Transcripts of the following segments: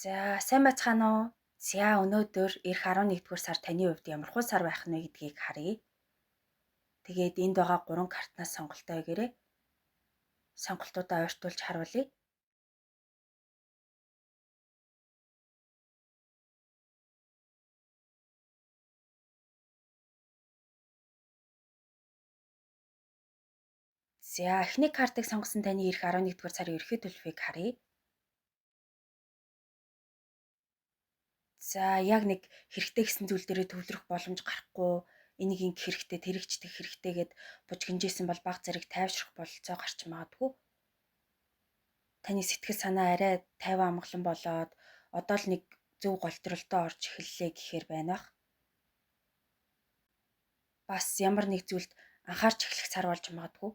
За сайн байцгаана уу? За өнөөдөр эх 11-р сар таны хувьд ямархуу сар байх нь вэ гэдгийг харъя. Тэгээд энд байгаа 3 картнаас сонголтоо хийгээрэй. Сонголтуудаа ойртуулж харуулъя. За эхний картыг сонгосон таны эх 11-р сарын ерөнхий төлөвийг харъя. За яг нэг хэрэгтэй гэсэн зүйл дээрээ төвлөрөх боломж гарахгүй, энийг ингэх хэрэгтэй, тэрийг ч тэгэх хэрэгтэй гэд бужигнжсэн бол баг зэрэг тайвшрах бололцоо гарч магадгүй. Таны сэтгэл санаа арай тайван амгалан болоод одоо л нэг зөв голтролдоо орж эхэллээ гэхээр байна бах. Бас ямар нэг зүйлд анхаарч эхлэх сар болж магадгүй.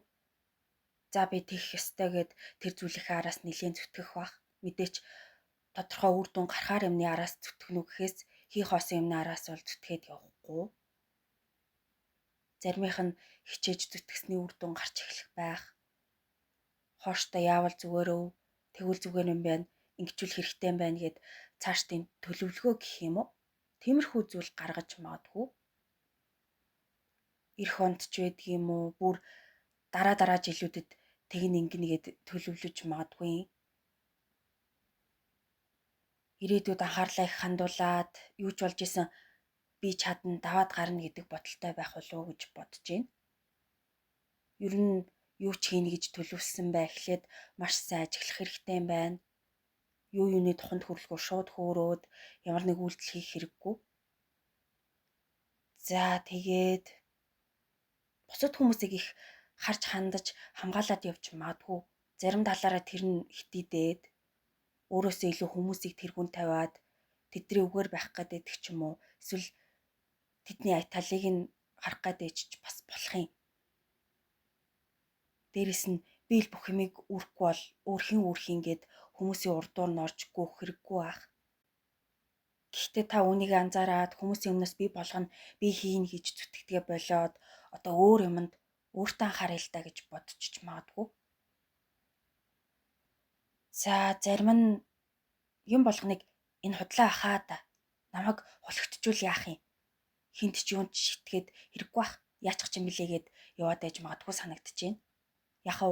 За би тэгэх ёстой гэд тэр зүйлийнхээ араас нэлээн зүтгэх бах. Мэдээч тодорхой үр дүн гарахаар юмны араас зүтгэнө үү гэхээс хийх хоосон юмны араас бол зүтгээд явахгүй. Заримынх нь хичээж зүтгэсний үр дүн гарч эхлэх байх. Хооштой яавал зүгээр өв, тэгвэл зүгээр юм байна, ингэчүүл хэрэгтэй юм байна гэд цаашдын төлөвлөгөө гэх юм уу? Тиймэрхүү зүйл гаргаж магадгүй. Ирэх онд ч байдаг юм уу? Бүр дараа дараа жилүүдэд тэгнэ ингэнэ гэд төлөвлөж магадгүй. Ирээдүйд анхаарлаа их хандуулад юу ч болж исэн би чадна, даваад гарна гэдэг бодолтой байх болов уу гэж бодож байна. Ер нь юу ч хийнэ гэж төлөвлөсөн бай эхлээд маш сайн ажиглах хэрэгтэй юм байна. Юу юуны туханд хүрлэхгүй шууд хөөрөөд ямар нэг үйлдэл хийх хэрэггүй. За тэгээд бусад хүмүүсийг их харж хандаж хамгаалаад явж магадгүй. Зарим талаараа тэр нь хитийдээд өөрөөсөө илүү хүмүүсийг тэргүүн тавиад тэдний үгээр байх гэдэг ч юм уу. Эсвэл тэдний аяталыг нь харах гэдэг ч бас болох юм. Дээрэс нь би л бүх юмыг үүрхгүй бол өөрхийн үүрхийн гээд хүмүүсийн урдуур нь орж гүөх хэрэггүй байх. Гэхдээ та үүнийг анзаараад хүмүүсийн өмнөөс би болгоно, би хийнэ гэж зүтгэдгээ болоод одоо өөр юмд өөртөө анхаарал л да гэж бодчих магадгүй. За зарим нь юм болгоныг энэ худлаа ахаа да. Намайг хулхитжүүл яах юм? Хинт ч юунд ч шитгээд хэрэггүй бах. Яачих юм блэ гэд яваад байж магадгүй санагдаж байна. Яхав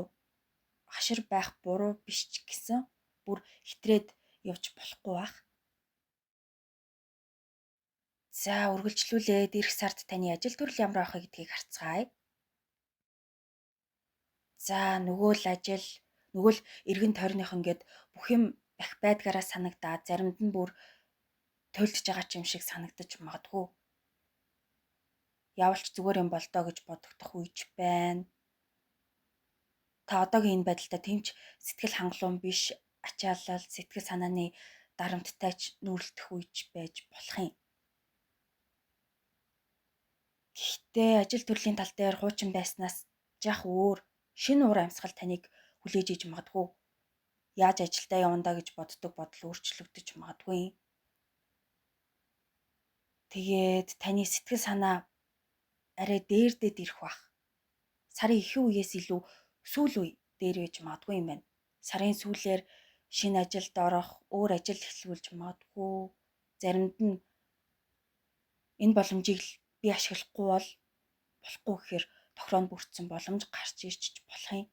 хашир байх буруу биш ч гэсэн бүр хитрээд явж болохгүй бах. За үргэлжлүүлээд эх сард таны ажил төрөл ямар байх вэ гэдгийг харцгаая. За нөгөө л ажил, нөгөө л эргэн тойрныхон гээд бүх юм бах байдгаараа санагдаад заримд нь бүр туйлдж байгаа ч юм шиг санагдаж магадгүй. Явалч зүгээр юм болдоо гэж бодогдох үеч байна. Та одоогийн энэ байдалтай тэмч сэтгэл хангалуун биш, ачаалал, сэтгэл санааны дарамттай ч нүүрлдэх үеч байж болох юм. Гэхдээ ажил төрлийн тал дээр хуучин байснаас жах өөр шинэ уур амьсгал таныг хүлээж иж магадгүй. Яаж ажилдаа явандаа гэж боддог бодол өөрчлөгдөж магадгүй. Тэгээд таны сэтгэл санаа арай дээрдээд ирэх бах. Сарын ихэнх үеэс илүү сүүл үе дээр байж магадгүй юм байна. Сарын сүүлээр шинэ ажилд орох, өөр ажил эхлүүлж магадгүй. Заримд нь энэ боломжийг би ашиглахгүй бол болохгүй гэхээр тохироонд бүрдсэн боломж гарч ирч болох юм.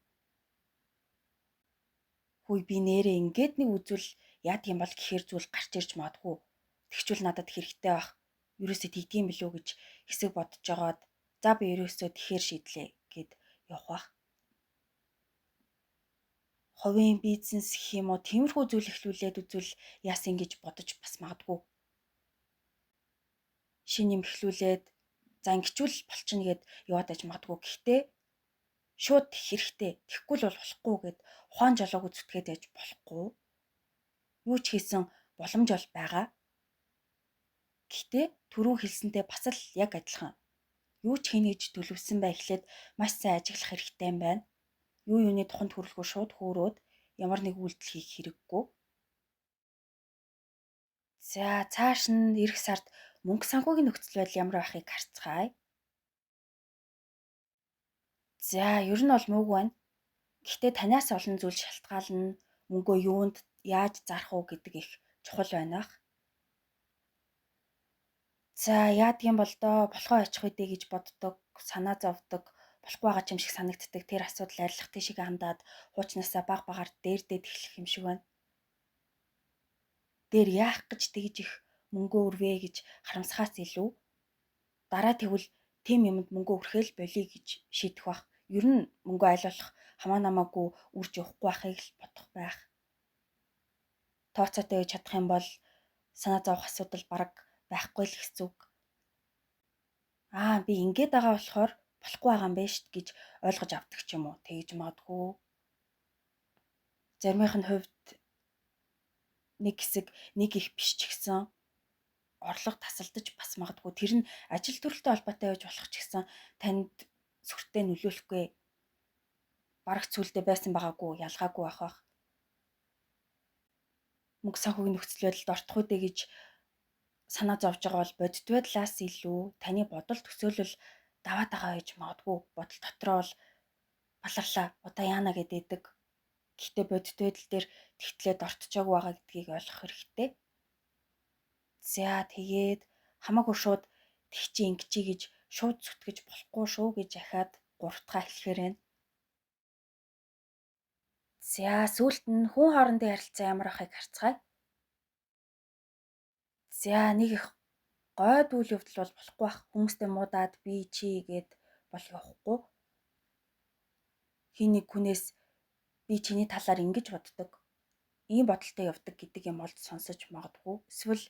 Хүй би нэрээ ингээд нэг үзвэл яадаг юм бол гэхээр зүйл гарч ирж магадгүй. Тэгчвэл надад хэрэгтэй байх. Ерөөсөө тэгдэм билүү гэж хэсэг бодож жагаад за би ерөөсөө тэгэхээр шийдлээ гэд явах бах. Хувийн бизнес гэх юм уу тиймэрхүү зүйл эхлүүлээд үзвэл яасан гэж бодож бас магадгүй. Шинэ юм эхлүүлээд за ингэчүүл болчихно гэд яваад аж магадгүй. Гэхдээ шууд хэрэгтэй. Тэгэхгүй л болохгүй гэд ухаан жолоогүй зүтгээд байж болохгүй. Юу ч хийсэн боломж бол байгаа. Гэхдээ түрүүн хэлсэнтэй бас л яг адилхан. Юу ч хийнэ гэж төлөвлөсөн бай эхлээд маш сайн ажиглах хэрэгтэй юм байна. Юу юуны туханд хүрлэхгүй шууд хөөрөөд ямар нэг үйлдэл хийх хэрэггүй. За цааш нь эх сард мөнгө санхүүгийн нөхцөл байдал ямар байхыг харцгаая. За ер нь бол муугүй байна. Гэхдээ танаас олон зүйл шалтгаална. Мөнгөө юунд яаж зарах уу гэдэг их чухал байна. За яадаг юм бол доо болохоо очих үдэ гэж боддог, санаа зовдөг, болохгүй байгаа юм шиг санагддаг тэр асуудал арилгах тийшээ хандаад хуучнаасаа баг багаар дээрдээд эхлэх юм шиг байна. Дээр яах гэж тэгж их мөнгөө өрвэ гэж харамсахаас илүү дараа тэгвэл тийм юмд мөнгөө өрхөөл болиё гэж шийдэх бах. Ер нь мөнгөө аль болох хамаа намаагүй үрж явахгүй байхыг л бодох байх. Тооцоотой байж чадах юм бол санаа зовох асуудал бараг байхгүй л гэсэн үг. Аа би ингэж байгаа болохоор болохгүй байгаа юм байна шүү гэж ойлгож авдаг ч юм уу. Тэгж магадгүй. Заримынх нь хувьд нэг хэсэг нэг их биш ч гэсэн орлого тасалдаж бас магадгүй. Тэр нь ажил төрөлтэй холбоотой байж болох ч гэсэн танд сүртэй нөлөөлөхгүй. Бараг цүүлдэ байсан байгаагүй, ялгаагүй байх бах. Мөнгө санхүүгийн нөхцөл байдалд ортох үдэ гэж санаа зовж байгаа бол бодит байдлаас илүү таны бодол төсөөлөл даваад байгаа гэж магадгүй. Бодол дотроо бол баларлаа. Одоо яана гэдэг. Гэхдээ бодит байдал дээр тэгтлээд ортчоогүй байгаа гэдгийг ойлгох хэрэгтэй. За тэгээд хамаагүй шууд тэгчи ингэчи гэж шууд зүтгэж болохгүй шүү гэж ахаад 3 дахь хэлэхээр байна. За сүүлд нь хүн хоорондын харилцаа ямар байхыг харцгаая. За нэг их гойд үйл явдал бол болохгүй бах. Хүмүүстэй муудаад би чи гээд бол явахгүй. Хин нэг хүнээс би чиний талаар ингэж боддог. Ийм бодолтой явдаг гэдэг юм олд сонсож магадгүй. Эсвэл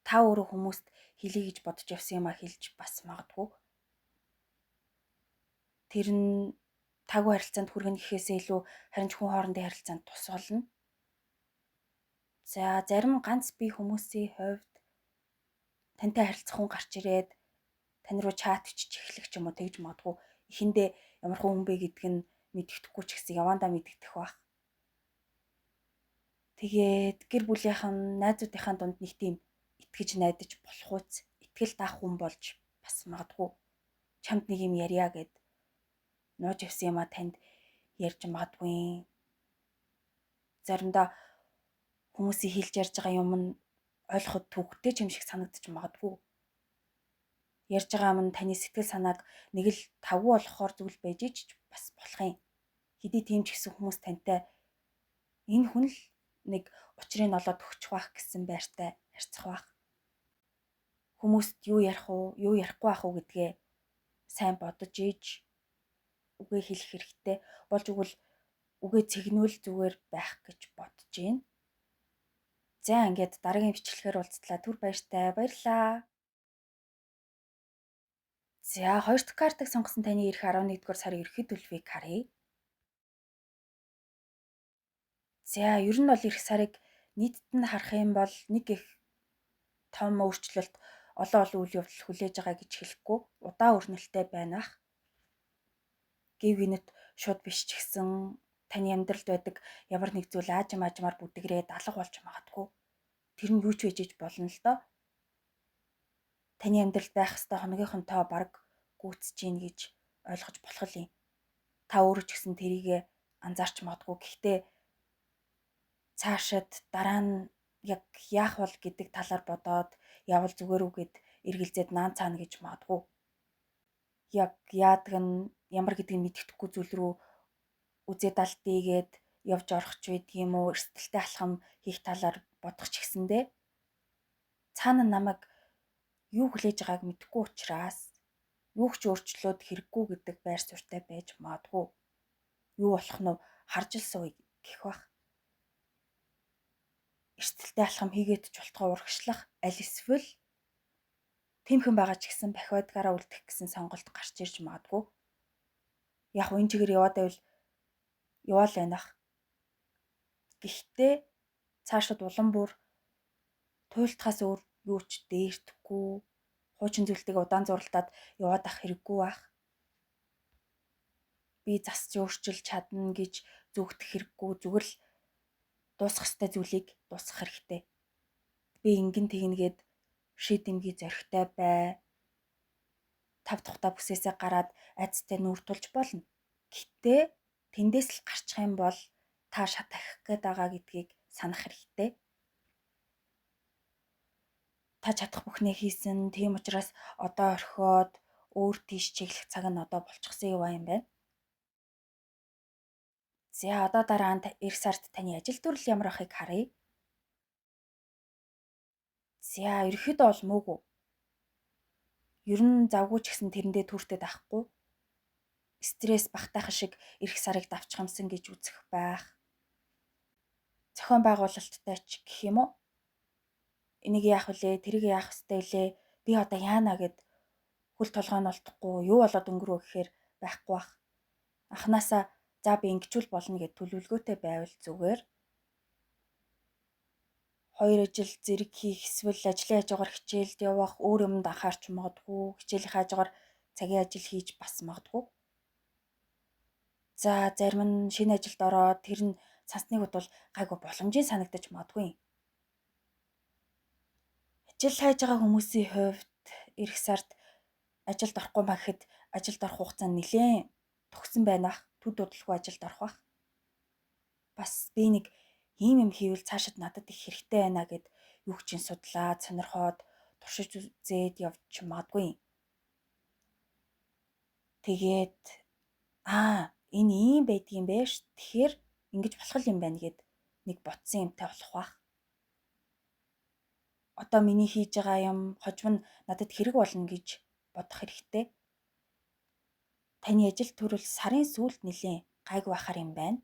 та өөрөө хүмүүст хэлье гэж бодож явсан юм а хэлж бас магадгүй. Тэр нь таагүй харилцаанд хүргэнэ гэхээсээ илүү харин ч хүн хоорондын харилцаанд тус болно. За зарим ганц бие хүмүүсийн хувьд тантай харилцах хүн гарч ирээд тань руу чат бичиж эхлэх ч юм уу тэгж магадгүй. Эхэндээ ямар хүн бэ гэдг нь мэддэхгүй ч гэсэн явандаа мэддэх байх. Тэгээд гэр бүлийнхэн найзуудынхаа дунд нэг тийм итгэж найдаж болох үз, итгэл даах хүн болж бас магадгүй. Чамд нэг юм ярья гэд нууж явсан юм а танд ярьж магадгүй. Заримдаа хүмүүсийн хэлж ярьж байгаа юм нь ойлгоход түгтэй ч юм шиг санагдчих магадгүй. Ярьж байгаа юм нь таны сэтгэл санааг нэг л тавгүй болохоор зүйл байж ич бас болох юм. Хэдий тийм ч гэсэн хүмүүс тантай энэ хүн л нэг учрыг олоод өгчих байх гэсэн байртай харьцах байх. Хүмүүст юу ярих уу, юу ярихгүй байх уу гэдгээ сайн бодож иж үгээ хэлэх хэрэгтэй. Болж өгвөл үгээ цэгнүүл зүгээр байх гэж бодож байна. За ингээд дараагийн бичлэгээр уулзлаа. Түр баяртай. Баярлалаа. За 2 дахь картыг сонгосон таны ирэх 11-р сарын ерөнхий төлөвийг харъя. За ер нь бол ирэх сарыг нийтд нь харах юм бол нэг их том өөрчлөлт олон олон үйл явдал хүлээж байгаа гэж хэлэхгүй удаан өрнөлттэй байна ах. Гэв гинэт шууд биш ч гэсэн таны амьдралд байдаг ямар нэг зүйл аажим аажмаар бүдгэрээд алга болж магадгүй. Тэр нь юу ч байж болно л доо. Таны амьдралд байх ёстой хоногийнхон тоо бараг гүйцэж гин гэж ойлгож болох юм. Та өөрөө ч гэсэн тэрийгэ анзаарч магадгүй. Гэхдээ цаашид дараа нь яг яах бол гэдэг талаар бодоод явал зүгээр үү гэд эргэлзээд наан цаана гэж магадгүй. Яг яадаг нь ямар гэдгийг мэддэхгүй зүйл рүү үзээд алдъя гэд явж орох ч байдаг юм уу, эрсдэлтэй алхам хийх талаар бодох ч гэсэндээ цаана намайг юу хүлээж байгааг мэдэхгүй учраас юу ч өөрчлөөд хэрэггүй гэдэг байр суурьтай байж магадгүй. Юу болох нь харж л сууя гэх бах. Эрсдэлтэй алхам хийгээд ч болтгоо урагшлах аль эсвэл тэмхэн байгаа ч гэсэн бахиадгаараа үлдэх гэсэн сонголт гарч ирж магадгүй. Яг энэ чигээр яваад байвал яваал байна ах. Гэхдээ цаашид улам бүр туйлдахаас өөр юу ч дээрдэхгүй, хуучин зүйлтэйг удаан зуралдаад яваад ах хэрэггүй байх. Би засч өөрчилж чадна гэж зүгтэх хэрэггүй, зүгээр л дуусгах ёстой зүйлийг дуусгах хэрэгтэй. Би ингэн тэгнгээд шийдэмгий зоригтой бай. 5 тухта бүсээсээ гараад айцтай нүүр тулж болно. Гэтэ тэндээс л гарчих юм бол та шат ахих гээд байгаа гэдгийг санах хэрэгтэй. Та чадах бүхнээ хийсэн. Тийм учраас одоо орхиод өөр тийш чиглэх цаг нь одоо болчихсон юм байна. За одоо дараа нь эх сард таны ажил төрөл ямар ахыг харъя. За ерөнхийдөө бол муугүй. Ер нь завгүй ч гэсэн тэрэндээ түүртэй даахгүй. Стресс багтаах шиг эх сарыг давчих юмсан гэж үзэх байх. Зохион байгуулалттай ч гэх юм уу? Энийг яах вүлээ, тэрийг яах ёстой вүлээ, би одоо яана гэд хөл толгой нь олдохгүй юу болоод өнгөрөө гэхээр байхгүй бах. Анхнаасаа за би ингэчүүл болно гэд төлөвлөгөөтэй байвал зүгээр. Хоёр ажил зэрэг хийх эсвэл ажлын хажуугаар хичээлд явах, өөр юмд анхаарч магадгүй, хичээлийн хажуугаар цагийн ажил хийж бас магадгүй. За зарим нь шинэ ажилд ороод тэр нь сансныг бодвол гайгүй боломжийн санагдаж магадгүй. Ажил хайж байгаа хүмүүсийн хувьд эх сард ажилд орохгүй маа гэхэд ажилд орох хугацаа нэлээд төгсөн байна ах. Төд удалгүй ажилд орох бах. Бас би нэг ийм юм хийвэл цаашид надад их хэрэгтэй байна гэд юу чинь судлаад сонирхоод туршиж үзээд явж магадгүй. Тэгээд энэ ийм байдгийн байж тэгэхээр ингэж болох юм байна гэд нэг ботсон юмтай болох бах. Одоо миний хийж байгаа юм хожим нь надад хэрэг болно гэж бодох хэрэгтэй. Таны ажил төрөл сарын сүүлд нэлээд гайг байхаар юм байна.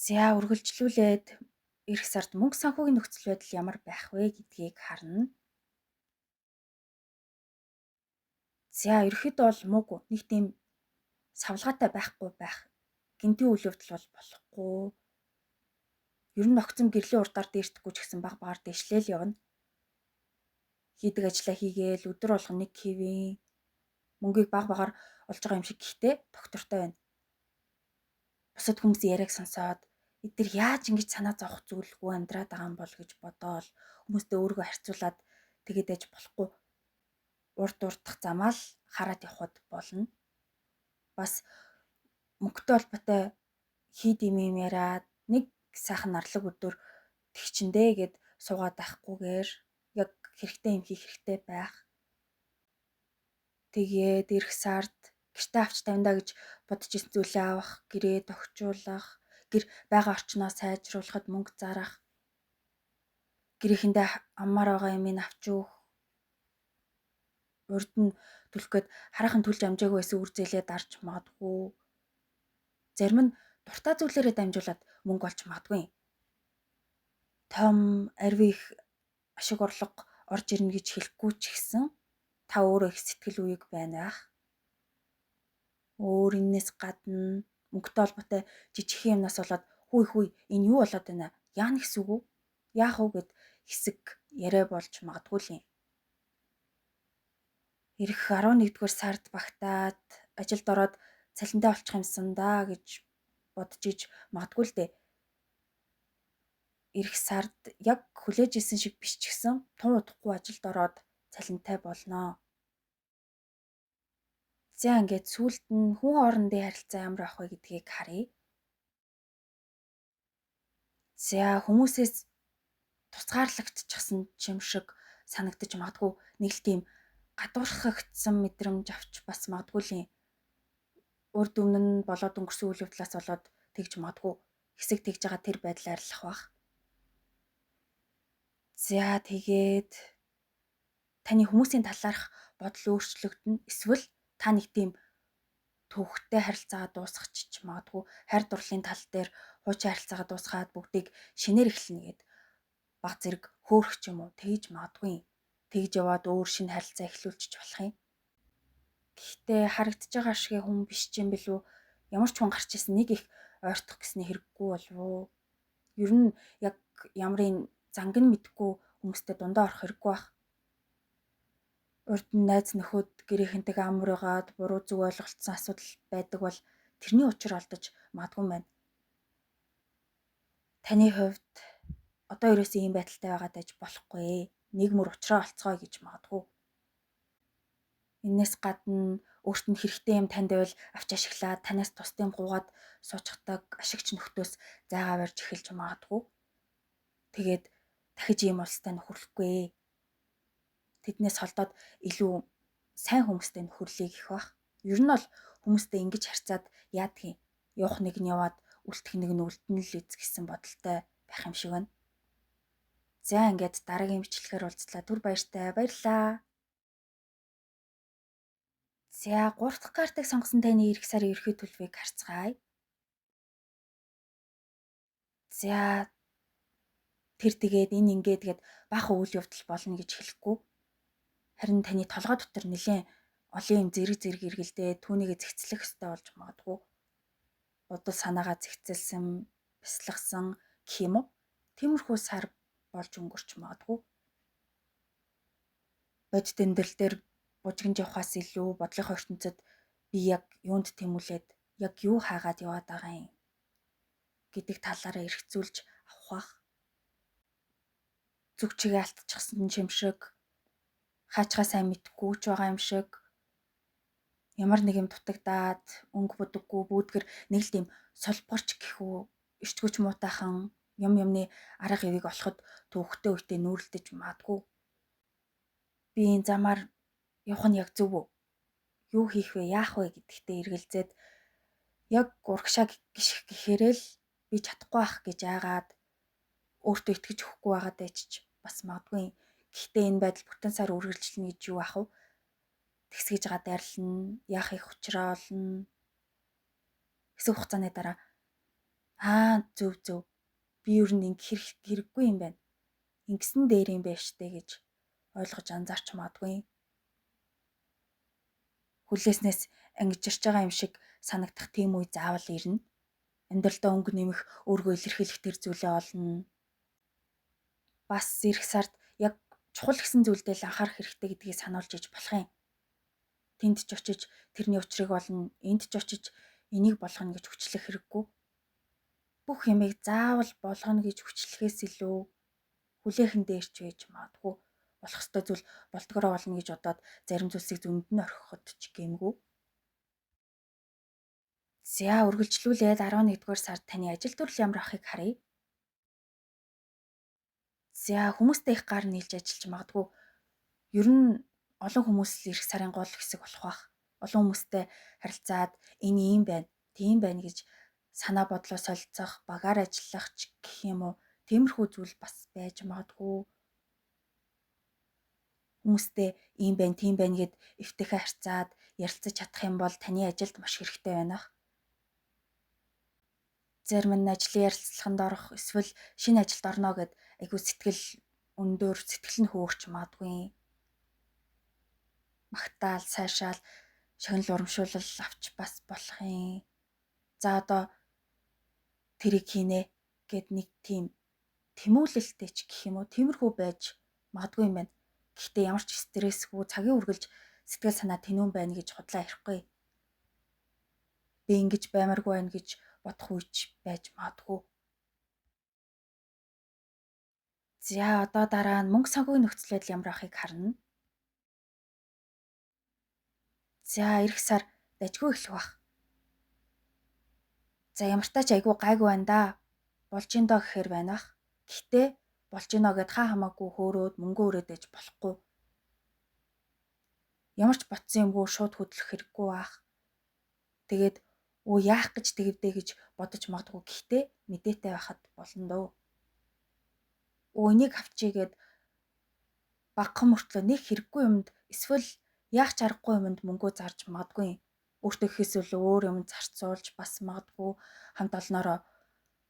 За үргэлжлүүлээд эх сард мөнгө санхүүгийн нөхцөл байдал ямар байх вэ гэдгийг харна. За ерөнхийдөө бол муугүй нэг тийм савлгаатай байхгүй байх. Гинтийн үйл явдал бол болохгүй. Ер нь огцом гэрлийн урдаар дээртэхгүй ч гэсэн баг багаар дээшлээл явна. Хийдэг ажлаа хийгээл өдөр болгон нэг хэвийн мөнгийг баг багаар олж байгаа юм шиг гэхдээ доктортой байна. Бусад хүмүүсийн яриаг сонсоод эдгээр яаж ингэж санаа зовох зүйлгүй амьдраад байгаа юм бол гэж бодоол хүмүүстэй өөрийгөө харьцуулаад тэгээд аж болохгүй. Урд урдах замаа л хараад явхад болно. Бас мөнгөтэй холбоотой хийд юм яриад нэг сайхан нарлаг өдөр тэгчэндээ гэд суугаад байхгүйгээр яг хэрэгтэй юм хийх хэрэгтэй байх. Тэгээд эх сард гэртээ авч тавина гэж бодож исэн зүйлээ авах, гэрээ тохижуулах, гэр байгаа орчноо сайжруулахад мөнгө зарах, гэрээхэндээ аммаар байгаа юмыг авч өгөх, урд нь төлөх гээд хараахан төлж амжаагүй байсан үр зээлээ дарж магадгүй. Зарим нь дуртай зүйлээрээ дамжуулаад мөнгө олж магадгүй. Том арви их ашиг орлого орж ирнэ гэж хэлэхгүй ч гэсэн та өөрөө их сэтгэл үеиг байна байх. Өөр энэс гадна мөнгөтэй холбоотой жижигхэн юмнаас болоод хүй энэ юу болоод байна? Яана гэсэн үг үү? Яах вэ гэд хэсэг яриа болж магадгүй л юм. Ирэх 11-р сард багтаад ажилд ороод цалинтай болчих юмсан да гэж бодож иж магадгүй л дээ. Ирэх сард яг хүлээж исэн шиг биш ч гэсэн тун удахгүй ажилд ороод цалинтай болноо. За ингээд сүүлд нь хүн хоорондын харилцаа ямар байх вэ гэдгийг харъя. За хүмүүсээс тусгаарлагдчихсан юм шиг санагдаж магадгүй. Нэг л тийм гадуурхагдсан мэдрэмж авч бас магадгүй л юм. Урд өмнө нь болоод өнгөрсөн үйл явдлаас болоод тэгж магадгүй. Хэсэг тэгж байгаа тэр байдал арилах бах. За тэгээд таны хүмүүсийн талаарх бодол өөрчлөгдөнө. Эсвэл та нэг тийм төвхтэй харилцаагаа дуусгачих магадгүй. Хайр дурлалын тал дээр хуучин харилцаагаа дуусгаад бүгдийг шинээр эхэлнэ гэд баг зэрэг хөөрөх ч юм уу тэгж магадгүй. Тэгж яваад өөр шинэ харилцаа эхлүүлчих болох юм. Гэхдээ харагдаж байгаа шиг хүн биш ч юм билүү. Ямар ч хүн гарч ирсэн нэг их ойртох гэсний хэрэггүй болов уу? Ер нь яг ямрын занг нь мэдгүй хүмүүстэй дундаа орох хэрэггүй байх. Урд нь найз нөхөд гэрээхэнтэйгээ амар байгаад буруу зүг ойлголцсон асуудал байдаг бол тэрний учир олдож магадгүй юм байна. Таны хувьд одоо ерөөсөө ийм байдалтай байгаад байж болохгүй. Нэг мөр учраа олцгоё гэж магадгүй. Энээс гадна өөрт нь хэрэгтэй юм танд байвал авч ашиглаад танаас тусдын гуугаад суучихдаг ашигч нөхдөөс зайгаа барьж эхэлж магадгүй. Тэгээд Дахиж ийм улстай нөхөрлөхгүй. Тэднээс холдоод илүү сайн хүмүүстэй нөхөрлөе гэх бах. Ер нь бол хүмүүстэй ингэж харьцаад яадгийн. Явах нэг нь яваад үлдэх нэг нь үлдэн л үз гэсэн бодолтой байх юм шиг байна. За ингээд дараагийн бичлэгээр уулзлаа. Түр баяртай. Баярлалаа. За 3 дахь картыг сонгосон таны ирэх сарын ерөнхий төлөвийг харцгаая. За тэр тэгээд энэ ингээд гээд баахан үйл явдал болно гэж хэлэхгүй. Харин таны толгой дотор нэлээд олон юм зэрэг зэрэг эргэлдээ түүнийг зэгцлэх ёстой болж магадгүй. Бодол санаагаа зэгцэлсэн, бясалгасан гэх юм уу? Тиймэрхүү сар болж өнгөрч магадгүй. Бодит амьдрал дээр бужигнж явахаас илүү бодлынхоо ертөнцид би яг юунд тэмүүлээд яг юу хаагаад яваад байгаа юм гэдэг талаараа эргцүүлж авах бах. Зүг чигээ алтчихсан юм шиг, хаачгаа сайн мэдхгүй ч байгаа юм шиг, ямар нэг юм дутагдаад өнгө будаггүй бүүдгэр нэг л тийм солборч гэх үү, эрчгүүч муутайхан юм юмны арга явыг олоход түүхтэй үедээ нүүрэлдэж магадгүй. Би энэ замаар явах нь яг зөв үү? Юу хийх вэ? Яах вэ гэдэгтээ эргэлзээд яг урагшаа гიშх гэхээрээ л би чадахгүй ах гэж айгаад өөртөө итгэж өгөхгүй байгаад байчих бас магадгүй. Гэхдээ энэ байдал бүтэн сар үргэлжлэнэ гэж юу ах вэ? Тэгсгэж га дайрлна, яах их учраа олно. Хэсэг хугацааны дараа аа зөв зөв би ер нь ингэх хэрэггүй юм байна. Ингэсэн дээр юм байна штэ гэж ойлгож анзаарч магадгүй. Хүлээснээс ангижирч байгаа юм шиг санагдах тийм үе заавал ирнэ. Амьдралдаа өнгө нэмэх, өөргөө илэрхийлэх тэр зүйлээ олно. Бас ирэх сард яг чухал гэсэн зүйлдээ л анхаарах хэрэгтэй гэдгийг сануулж иж болох юм. Тэнд ч очиж тэрний учрыг олно, энд ч очиж энийг болгоно гэж хүчлэх хэрэггүй. Бүх юмыг заавал болгоно гэж хүчлэхээс илүү хүлээхэн дээрч байж магадгүй. Болох ёстой зүйл болдгороо болно гэж бодоод зарим зүйлсийг зөнд нь орхиход ч гэмгүй. За үргэлжлүүлээд 11-р сард таны ажил төрөл ямар ахыг харъя. За хүмүүстэй их гар нийлж ажиллаж магадгүй. Ер нь олон хүмүүс л ирэх сарын гол хэсэг болох бах. Олон хүмүүстэй харилцаад энэ ийм байна, тийм байна гэж санаа бодлоо солилцох, багаар ажиллах ч гэх юм уу. Тиймэрхүү зүйл бас байж магадгүй. Хүмүүстэй ийм байна, тийм байна гэд эвтэйхэн харьцаад ярилцаж чадах юм бол таны ажилд маш хэрэгтэй байна. Зарим нь ажлын ярилцлаганд орох эсвэл шинэ ажилд орно гэд айгүй сэтгэл өндөр, сэтгэл нь хөөрч магадгүй. Магтаал, сайшаал, шагнал урамшуулал авч бас болох юм. За одоо тэрийг хийнэ гэд нэг тийм тэмүүлэлтэй ч гэх юм уу, тиймэрхүү байж магадгүй юм байна. Гэхдээ ямар ч стрессгүй цагийн үргэлж сэтгэл санаа тэнүүн байна гэж худлаа ярихгүй. Би ингэж баймаргүй байна гэж бодох үеч байж магадгүй. За одоо дараа нь мөнгө санхүүгийн нөхцөл байдал ямар ахыг харна. За ирэх сар дажгүй эхлэх бах. За ямартай ч айгүй гайгүй байна да. Болж ин доо гэхээр байна ах. Гэхдээ болж гинэ гэд хаа хамаагүй хөөрөөд мөнгө өрөөд ээж болохгүй. Ямар ч ботсон юмгүй шууд хөдлөх хэрэггүй баах. Тэгээд өө яах гэж тэгвдэ гэж бодож магадгүй. Гэхдээ мэдээтэй байхад болно дөө. Өө энийг авчий гэд багхан мөртлөө нэг хэрэггүй юмд эсвэл яах ч аргагүй юмд мөнгөө зарж магадгүй. Өөртөө гэхээс илүү өөр юм зарцуулж бас магадгүй. Хамт олноороо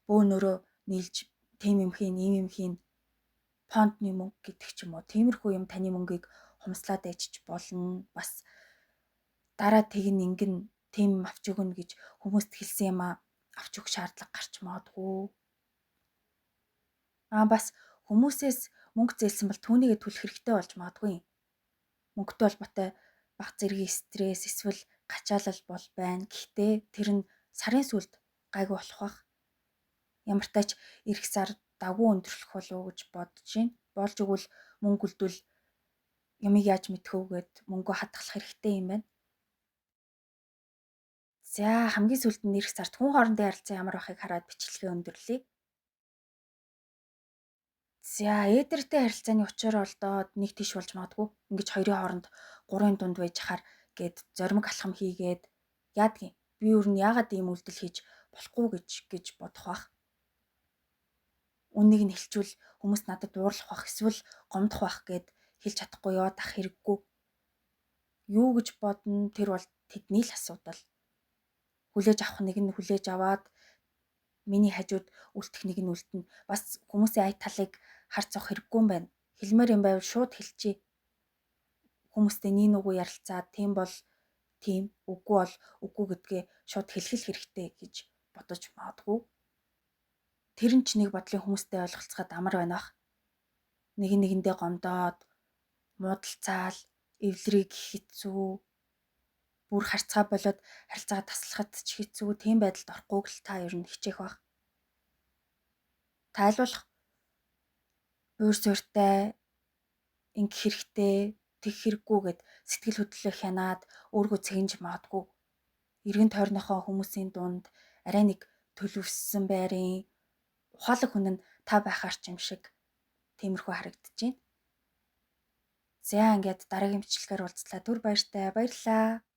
бөөнөрөө нийлж тийм юм хийн, ийм юм хийн, фондны мөнгө гэдэг ч юм уу. Тиймэрхүү юм таны мөнгийг хумслаад ээжч болно. Бас дараа тэгин ингэн тийм авч өгнө гэж хүмүүст хэлсэн юм а авч өгөх шаардлага гарч магадгүй. Аа бас хүмүүсээс мөнгө зээлсэн бол түүнийгээ төлөх хэрэгтэй болж магадгүй. Мөнгөтэй холбоотой баг зэргийн стресс эсвэл гачаалал бол байна. Гэхдээ тэр нь сарын сүүлд гайгүй болох бах. Ямартай ч ирэх сар давгүй өндөрлөх болов уу гэж бодож байна. Болж өгвөл мөнгө үлдвэл ямыг яаж мэдэх вэ гэд мөнгөө хадгалах хэрэгтэй юм байна. За хамгийн сүүлд нь ирэх сард хүн хоорондын харилцаа ямар байхыг хараад бичлэгээ өндөрлөе. За эдэртэй харилцааны учир олдоод нэг тийш болж магадгүй. Ингэж хоёрын хооронд гурвын дунд байж хахаар гээд зоримог алхам хийгээд яадгийн. Би өөр нь яагаад ийм үйлдэл хийж болохгүй гэж бодох бах. Үннийг нь хэлчүүл хүмүүс надад уурлах бах эсвэл гомдох бах гэд хэлж чадахгүй яваад ах хэрэггүй. Юу гэж бодно тэр бол тэдний л асуудал. Хүлээж авах нэг нь хүлээж аваад миний хажууд үлдэх нэг нь үлдэнэ. Бас хүмүүсийн ай талыг харцах хэрэггүй юм байна. Хэлмээр юм байвал шууд хэлчихье. Хүмүүстэй нин үгүй ярилцаад тийм бол тийм, үгүй бол үгүй гэдгээ шууд хэлэх хэрэгтэй гэж бодож магадгүй. Тэр нь ч нэг бодлын хүмүүстэй ойлголцоход амар байна ах. Нэг нэгэндээ гомдоод, муудалцаал, эвлэрийг хэцүү, бүр харьцаа болоод харилцаагаа таслахад ч хэцүү тийм байдалд орохгүйг л та ер нь хичээх байх. Тайлбарлах уур суурьтай, ингэх хэрэгтэй, тэг хэрэггүй гэд сэтгэл хөдлөлөө хянаад өөргөө цэгэнж магадгүй. Эргэн тойрныхоо хүмүүсийн дунд арай нэг төлөвссөн байрын ухаалаг хүн нь та байхаар ч юм шиг тиймэрхүү харагдаж байна. За ингээд дараагийн бичлэгээр уулзлаа. Түр баяртай. Баярлалаа.